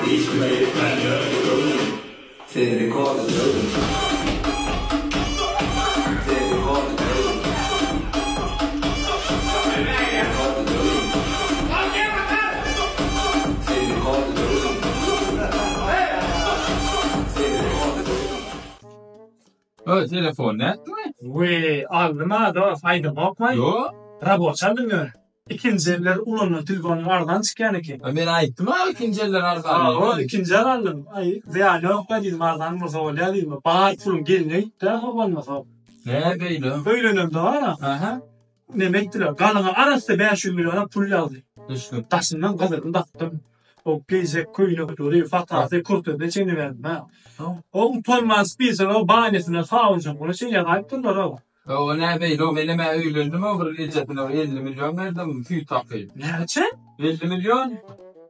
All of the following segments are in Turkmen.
Hiç kime ýetmän ýördi göwnüm. Sen rekordy döwdüň. Sen rekordy döwdüň. Rekordy döwdüň. Sen rekordy döwdüň. Sen rekordy döwdüň. Öý telefon nätdiňaý? Weý aldym-a dos aýdamokmaý. Ýok. Raboçy aldym ýöne. Ikinji eller ulanylan telefonyň arzan çykýan eken. A men aýtdym-a ikinji eller arzan diýip. Hawa ikinji el aldym. Aý zyýany ýok-da diýdim arzan bolsa bolýa diýdim. Bar pulum geline gitdi-ä bolmasa. Nä beýle? Öýlenemde bar-a. Aha. Neme etdiler? Galyňa arassa 500 milliona pul ýazdy. Düşdüm. Daşyndan gyzylyny dakdym. O geýjek köýnekleri, fatasy, kurtesine çenli berdim ha. O utanman spisok o banýasyndan sabynjak çenli ýazaýypdyrlar o. O nä beýle o menem-ä öýlendim o bir ejesine bir 50 million berdim süýt akyp. Näçe? 50 million.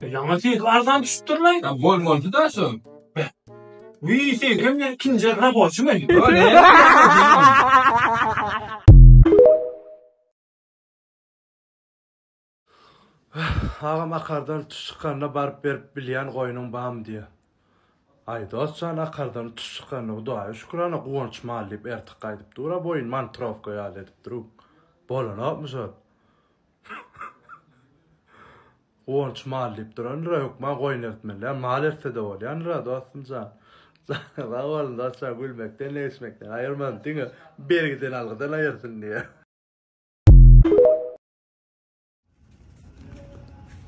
Ýaňy seňki arzan düşüpdirlaý. Ýa bolmalydy-da şo. Wiý seňkem ýa ikinji raboçymy? O ne? Agam akardan tuş çykanda baryp berip bilýän goýnuň bamy diýýä. Aý dost jan akardan tuş çykanda hudaýa şükür ana guwanç mal diýip ertik gaýdyp dur-a boýun mantrowka ýaly edip durup. Bolanokmy şol? Guwanç mal diýip durandyr-a hökman goýun ertmeli däl mal ertse-de bolýandyr-a dostum jan. Sag boluň dost jan gülmekden degişmekden aýyrmadym diňe bergiden algydan aýyrsyn diýýä.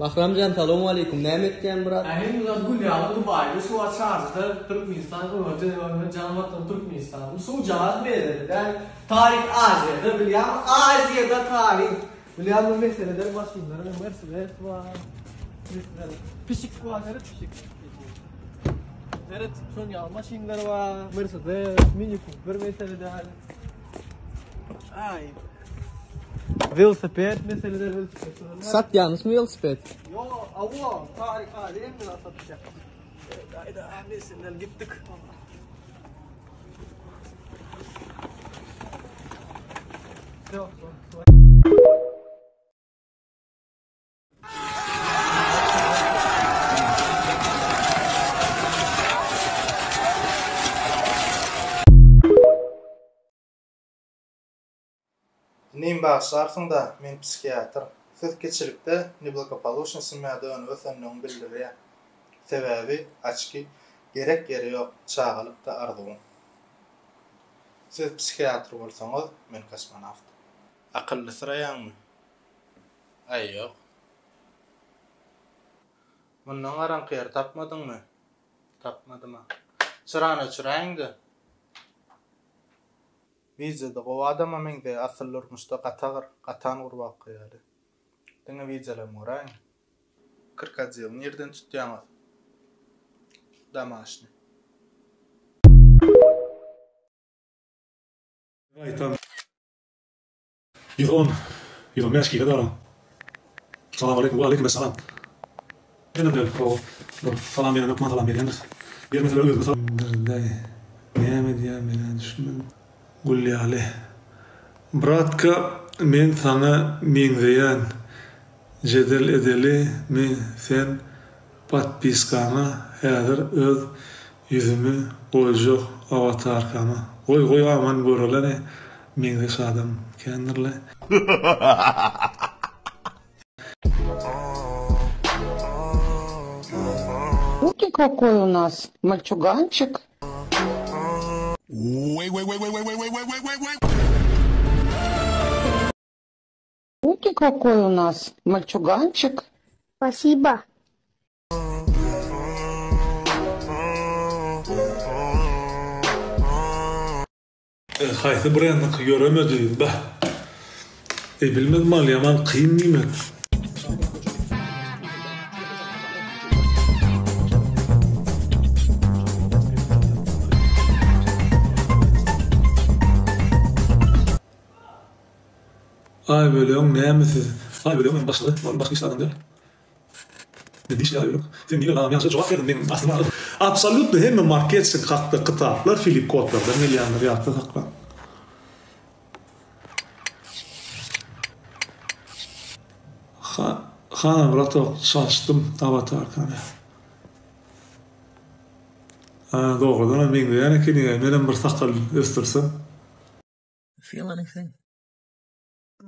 Bahramjan salowmaleýkum näme etýäň brat? Hemme zat gül ýaly Dubaýda şu wagt şarjada Türkmenistan öňe jan watan Türkmenistan suwjagaz mesele däl taryh Aziýada bilýäňmi Aziýada taryh bilýäňmi meseleler maşynlar Mercedes bar pişik bar seret pişik seret şon ýaly maşynlar bar Mercedes Mini Cooper mesele däl Aý. Welosiped meseleler welosiped. Satýaňyzmy welosiped? Ýok, awa, taryh hali hemme zat satylýar. Gaýda, hemmesinden gitdik. Ýok, Inim bagyşlarsyňda, men psihiatr. Siz kiçilikde neblagopoluçnyý semýada önüp ösenligiňi bildirýär. Sebäbi açki gerek ýeri ýok, çagalykda arzuwyň. Siz psihiatr bolsaňyz, men kosmonawt. Akyllysyraýaňmy? Aý ýok. Mundan garaňky ýer tapmadyňmy? Tapmadym-a. Çyrany öçüräýiň-de. Wideoda gowy adama meňzeýär asyl durmuşda gaty agyr, gatan gurbakga ýaly. Diňe wideolarymy göräýiň. Krokodili nirden tutýaňyz? Damaşny. Gaýtam. 110, 115 kile dara. Salam aleýkum, we aleýkum essalam. Menem däl, hawa. Bir salam beren hökman salam berýändir. Bermeseler özüme salam. Dirdeý. Näme diýýär menä düşünmedim. Gül ýaly. Bratka men saňa meňzeýän jedel edeli mi sen Podpiskaňa häzir öz ýüzümi goýjak awatarkama. Goý goý aman görelene meňzeş adam kändirle. Ух какой у нас мальчуганчик. Ух какой у нас мальчуганчик. Спасибо. Haýsy brendiňki ýöremedi bah. Eý bilmedim al ýaman kyn diýmek. Aýbölegiň näme siz? Aýbölegiň hem başlygy, ol başga hiç adam däl. Men dişli Aýbölek. Sen nireden agam ýagşy jogap berdiň meň aslym agyr. Absolýutno hemme marketing hakda kitaplar Filip Kotlerden gelýändir ýatda saklaň. Hana bratok çalyşdym awatarkany. Ha dogrudanam meňzeýän ekeniňä menem bir sakgal ösdürsem. Feel anything?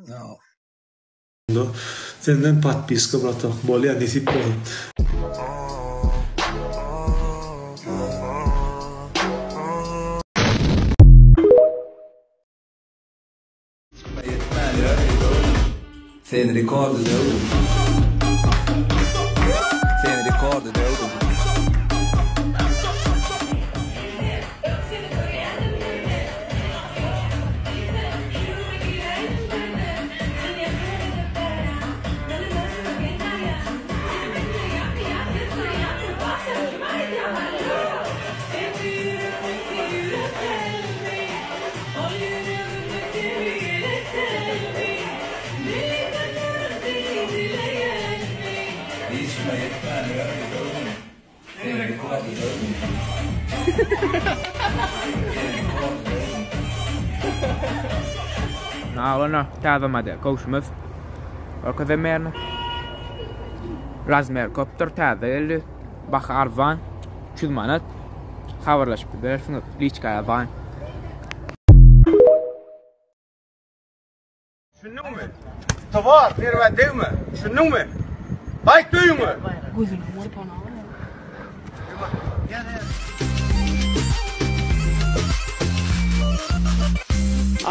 No. Senden podpiska bratok bolýa nesip bolsa. Sen rekordy döwdüň. Sen rekordy döwdüň. Hiç kime ýetmän ýördi göwnüm. Sen rekordy döwdüň. Sen rekordy döwdüň. Naglyna täze model kowşumyz. Görkezem ýerine. Razmer köpdür täze geldi. Baha arzan. 300 manat. Habarlaşyp bilersiňiz. Liçka ýazaýyň. Düşündiňmi? Towar, serwä degme. Düşündiňmi? Gaýt öýüňe! Gözüni gorpana.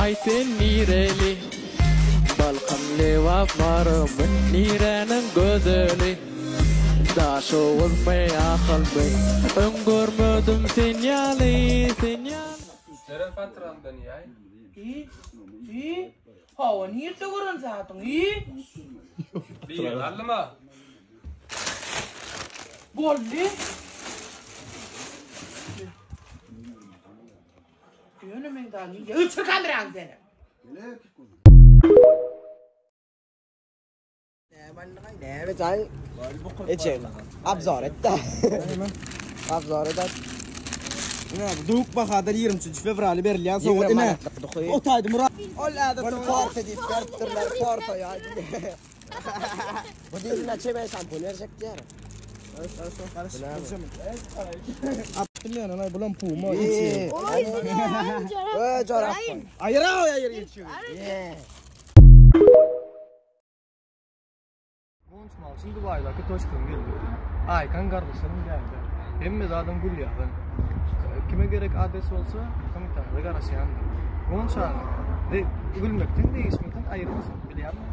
Aý sen nireli? Balkan Lebap Marymy niräniň gözeli? Daşoguzmy Ahalmy? Öň görmedim sen ýaly sen ýaly. Nere patrandan ýaý? I? I? Hawa, nirde gören zadyň, i? Birini aldyma. Boldy. Ýöne men daha nirde? Öçür kamerany seni. Näme jaý? Ejem. Abzor etdi. Abzor et. Ine, duk bahadan 23 fewraly berilýän sowgat ine. O taýdy Murat. Ol äde forte diýip beripdirler, forte ýa. Bu diýip çemen şampun berjek diýär. Bilýän ana bulam puma içi. Oý, jorap. Aýra aýra içi. Guwanç Malçyn Dubaýdaky toçkam geldi. Aýkan gardaşlarym geldi. Hemme zadam gül ýaly. Kime gerek adres bolsa kommentariýada garaşýandyr. Guwanç aga, gülmekden degişmekden aýyrmasyn bilýärmi?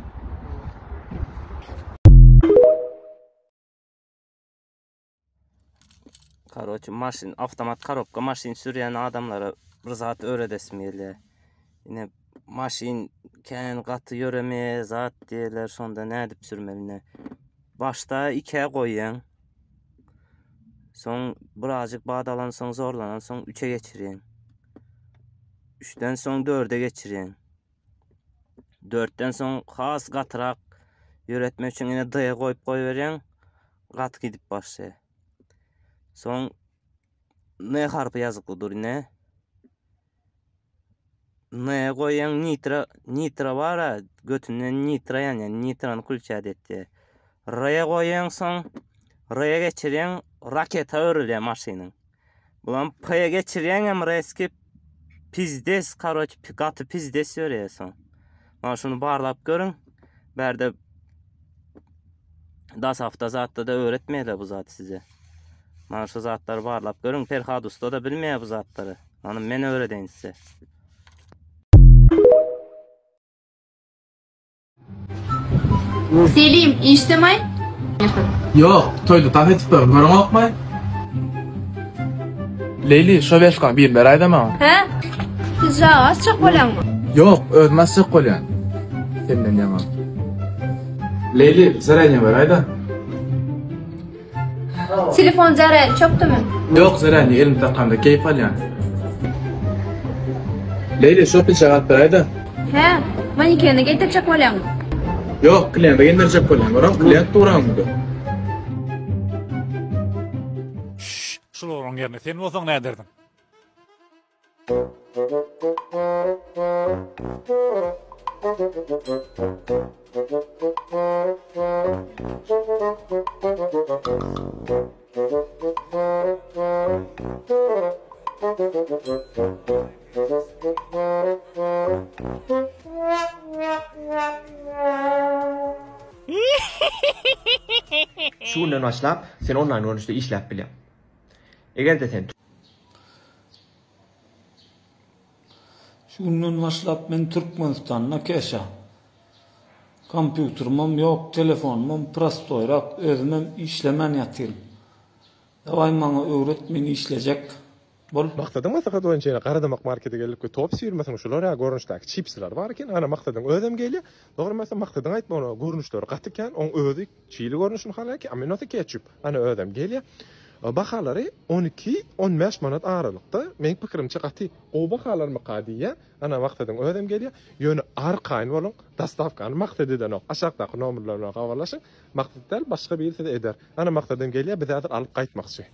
Karoçe maşyn awtomat korobka maşyn sürýän adamlara bir zat öwredesim gelýär. Ine maşyn kän gaty ýöremeýär zat diýerler şonda nädip sürmeli ine. Başda ikä goýýaň. Soň birazjyk bat alansoň zorlanansoň üçe geçirýäň. Üçden soň dörde geçirýäň. Dörtden soň has gatyrak ýöretmek üçin ine D goýup goýberýäň. Gaty gidip başlaýar. Soň N harpy ýazykly dur ine. N goýýaň nitro, nitro bar-a, götünden nitro ýanýar, nitrony kulçat etýär. R goýýaň soň R geçirýäň, raketa öwrülýär maşynyň. Bulam P geçirýäňem reski pizdes, karoç, gaty pizdes ýörýär soň. Mana şuny barlap görüň. Bärde Dasafda zatda da öwretmeýärler bu zat size. Mana şu zatlary barlap görüň. Perhat usta da bilmeýär bu zatlary. Ony men öwredeýin size. Selim, işdemaý? Ýok, toýda tans edip ýörün, göreňokmy? Leýli, şo werşkany birini beräýdä maňa. Hä? Pidžak asjak bolýaňmy? Ýok, özüm asjak bolýan. Senden ýaňa. Leýli, zarýadniý beräýdä. Telefon zarýady çökdümi? Ýok, zarýadniý elimde takamda keýp alýan. Leýli, şo pidžagy alyp beräýdä. Hä, manikeni getirjek bolýaňmy? Ýok, kliýente geýindirjek bolýan. Görüň, klient dur öňümde. Şşş, şularyň ýerine sen bolsaň näderdiň? Şu günden başlap sen onlaýn görnüşde işläp bilýäň. Eger-de sen. Şu günden başlap men Türkmenistanda keşa. Kompýuterimem ýok, telefonymam prostoýrak, özümem işlemän ýatyryn. Dawaý maňa öwret men işlejek. Bol. Maksadyň maslahaty boýunça ýene Garadamak markete geldik we Topsy firmasynyň şular ýaly görnüşdäki çipsiler bar eken. Ana Maksadyň özem gelýär. Dogrymy aýtsam Maksadyň aýtmagyna görä görnüşleri gaty kän. Oň özi çili görnüşini halaýar ki, aminosa ketçup. Ana özem gelýär. Bahalary 12, 15 manat aralykda. Meň pikirimçe gaty gowy bahalarmyka diýýän. Ana Maksadyň özem gelýär. Ýöne arkaýyn boluň, dostawkany Maksat edenok. Aşakdaky nomerler bilen habarlaşyň. Maksat däl, başga biri size eder. Ana Maksadam gelýär, bizi häzir alyp gaýtmakçy.